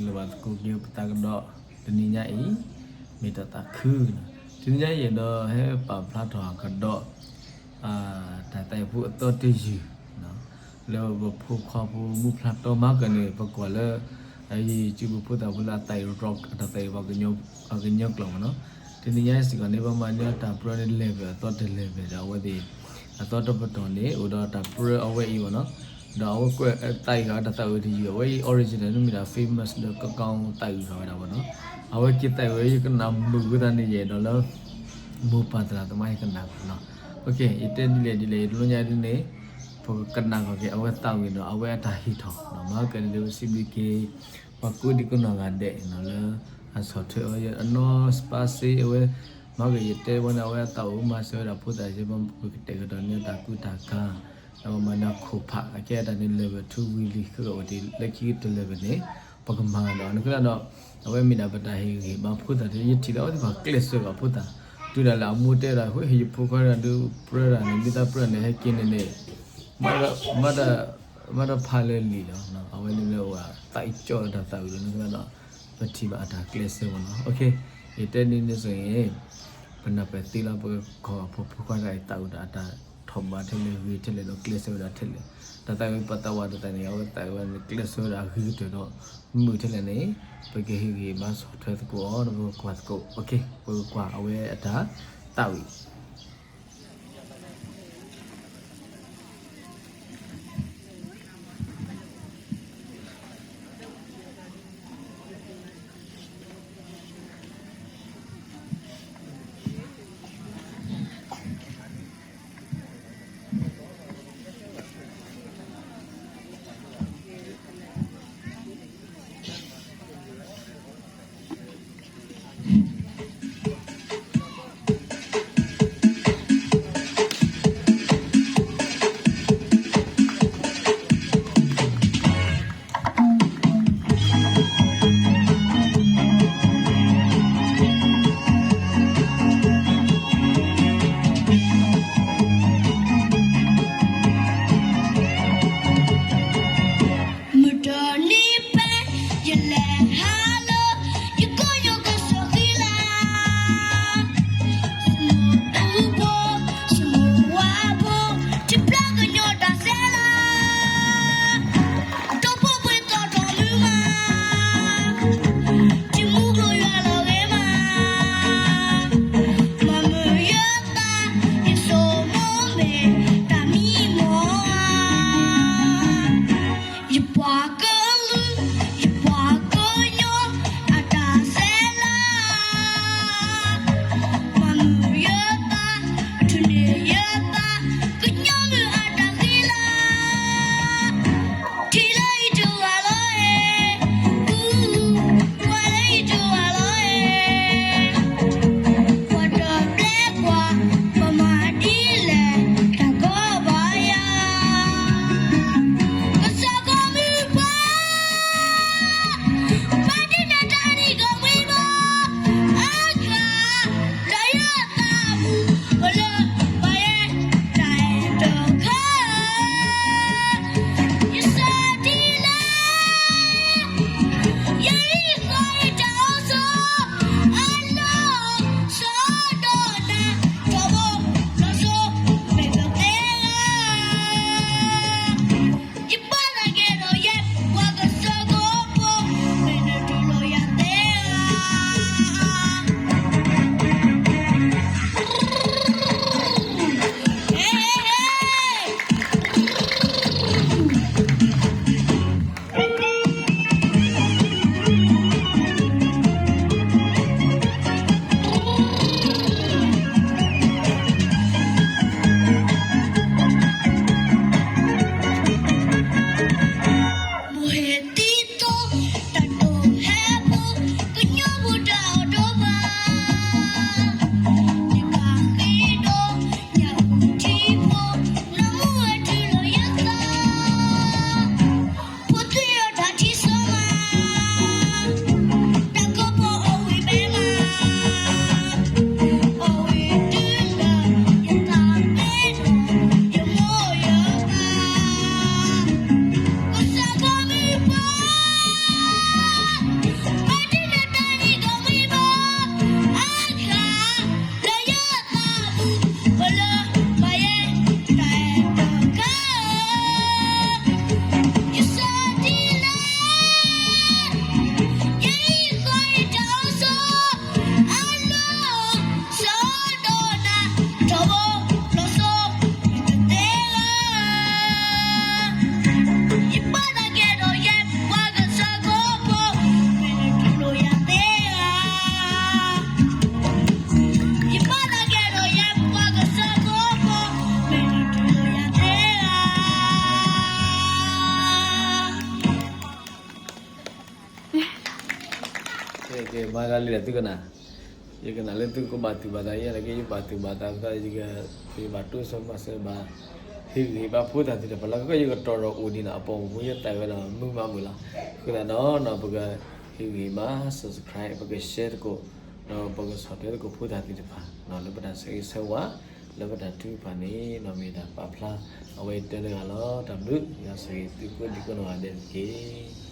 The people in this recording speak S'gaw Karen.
လၢဘၣ်သကိးက့ၤပသးကဒီး တနံၤညါအံၤ မ့ၢ်တၢ်သးခုနီၤ. တနံၤညါအံၤဒီး ဟဲပာ်ဖျါထီၣ်ကဒီး တၢ်သးအုးဖိအသီတယုၢ် လၢပဖိခွါဖိမုၢ်ဖျါတီမၤကန့ၣ် ပကွၢ်လၢ အယံၤစုပူၤဖိသၣ်ဖိလၢအသးအုး rock အတၢ်သးအုးပှၤကညီကျိာ်မ့ၢ်နီၤ. တနံၤညါစ့ၢ်ကီးန့ၣ် ပမၤန့ၢ်တၢ်ပြၢန့ၣ် level အသီတ level ဒီးအဝဲသ့ၣ် အသီတပတီၢ်န့ၣ် အိၣ်ဒီးတၢ်ပြၢအဝဲအံၤမ့ၢ်နီၤ. ဒီးအဝဲကွဲးသးအုးဃာ်တၢ်သးအုးတယုၢ် အဝဲအံၤ original န့ၣ်မ့ၢ်ဒၣ် famous လၢကီကီသးအုးဃာ်ဝဲဒၣ်မ့ၢ်နီၤ. အဝဲက့ၤသးအုးဝဲ ယကနၣ်မုာ်ဝဲသးန့ၣ်ယဲၢ်ဒီးလၢ မိၢ်ပၢ်သရၣ်သမါယကနၣ်မ့ၢ်နီၤ. ယတဲဒ်လဲၣ်ဒ်လဲၣ် ယတလိၣ်ညါဒ်န့ၣ် ပကကနၣ်ကီၢ်က့ၤ အဝဲသးဝံၣ်ဒီး အဝဲအတၢ်ဟ့ၣ်ထီၣ် မၤကန့ၣ်ဒီး ပစံးဘျုးက့ၤ ပှၤကိးဒံကနီၢ်ဂၤဒဲးလၢ အဆီၣ်ထွဲအီၤ အနီၢ်စပၢ်စ့အဝဲ မၤကယတဲဝဲန့ၣ် အဝဲအသးအိၣ်မၤစၢၤဝဲဒၣ်ဖိသၣ်ယဲ ပကတဲာ်ကတီၤန့ၢ်တၢ်ကူတၢ်ကၤ ဒီးပမၤန့ၢ်ခိၣ်ဖး အကဲအတၢ်န့ၣ် level two ဝံၤလံ ခဲကအိၣ်တ့ၢ်လၢခံကတၢၢ် level န့ၣ် ပကမၤဒီး နကဒီး အဝဲမ့ၢ်ဒၣ်ပတၢ်ဟ့ၣ်ဂံၢ်ဘါဖိသၣ် ယထံၣ်လၢအဝဲသ့ၣ်ပှၤကျဲးစၢးဘၣ်ဖိသၣ် တုၤဒၣ်လဲာ်အမိၢ်တဲဒၣ် ဟဲဟ့ၣ်ယဖိခွါဒၣ်ဒုးပြၢဒၣ်န့ၣ် မ့ၢ်သးပြၢန့ၣ် ဟဲက့ၤန့ၣ်န့ၣ် မၤတၢ်ဖးလၢလံာ်လီၤ. အဝဲန့ၣ်မ့ၢ်ဝဲသးအံၤကၠီၣ်လၢတၢ်သးဝံၣ်လီၤ နကဒီး ပထံၣ်ဘၣ်အတၢ်ကျဲးစၢးမ့ၢ်နီၤ. ယတဲဒ်န့ၣ်စ့ၢ်ကီး ပနၢ်ပၢၢ်သ့လီၤ ပကခီၣ်ဖိဖိခွါတၢ်အံၤသးဝံၣ်ဒီးအတၢ်ထီၣ်ဘးထဲလဲၣ် ဂ့ၤထဲလဲၣ်ဒီးကျဲးစၢးဝဲဒၣ်ထဲလဲၣ်. တၢ်သးဝံၣ်ပသးဝးတသးန့ၣ် အဝဲသးဝံၣ်န့ၣ် ကျဲးစၢးဝဲဒၣ်အဂ့ၤကတၢၢ်ဒီး မုာ်ထဲလဲၣ်န့ၣ် ပကဟ့ၣ်ဂံၢ်ဘါဆီၣ်ထွဲသကိးအီၤ ဒီးပကကွၢ်သကိး ပကကွၢ်အဝဲအတၢ်သးဝံၣ် ကဲ မၤဒ်လဲၣ်သုကနၣ်, ယကနၣ်လၢသုကဘၣ်တူၢ်ဘၣ်သးယဲန့ၣ်က့ ယဘၣ်တူၢ်ဘၣ်သးအဃိသတး ယကဘၣ်တိစၢၤမၤစၢၤဘၣ် ဟ့ၣ်ဂံၢ်ဟ့ၣ်ဘါဖိသၣ်သ့ၣ်တဖၣ်လၢ ယကတီၤထီၣ်အိၣ်ဒံးန့ၣ် အပိာ်မုၣ်ဖိယသးဝဲဒီးမုာ်မးမုာ်လီၤ. အဃိသတးဒီး ပကဟ့ၣ်ဂံၢ်ဟ့ၣ်ဘါ subscribe ပကshareသကိး ဒီးပကဆီၣ်ထွဲသကိးဖိသၣ်သ့ၣ်တဖၣ် လၢပတၢ်ဆၢဂ့ၤဆၢဝါ လၢပတၢ်ထုကဖၣ်န့ၣ် မ့ၢ်တၢ်ပာ်ဖျါ အဝဲအံၤတၢတဂၤလီၤ. တၢ်ဘျုး ယွၤဆိၣ်ဂ့ၤသုကိးဒံကိးနီၢ်ဂၤဒဲးတက့ၢ်.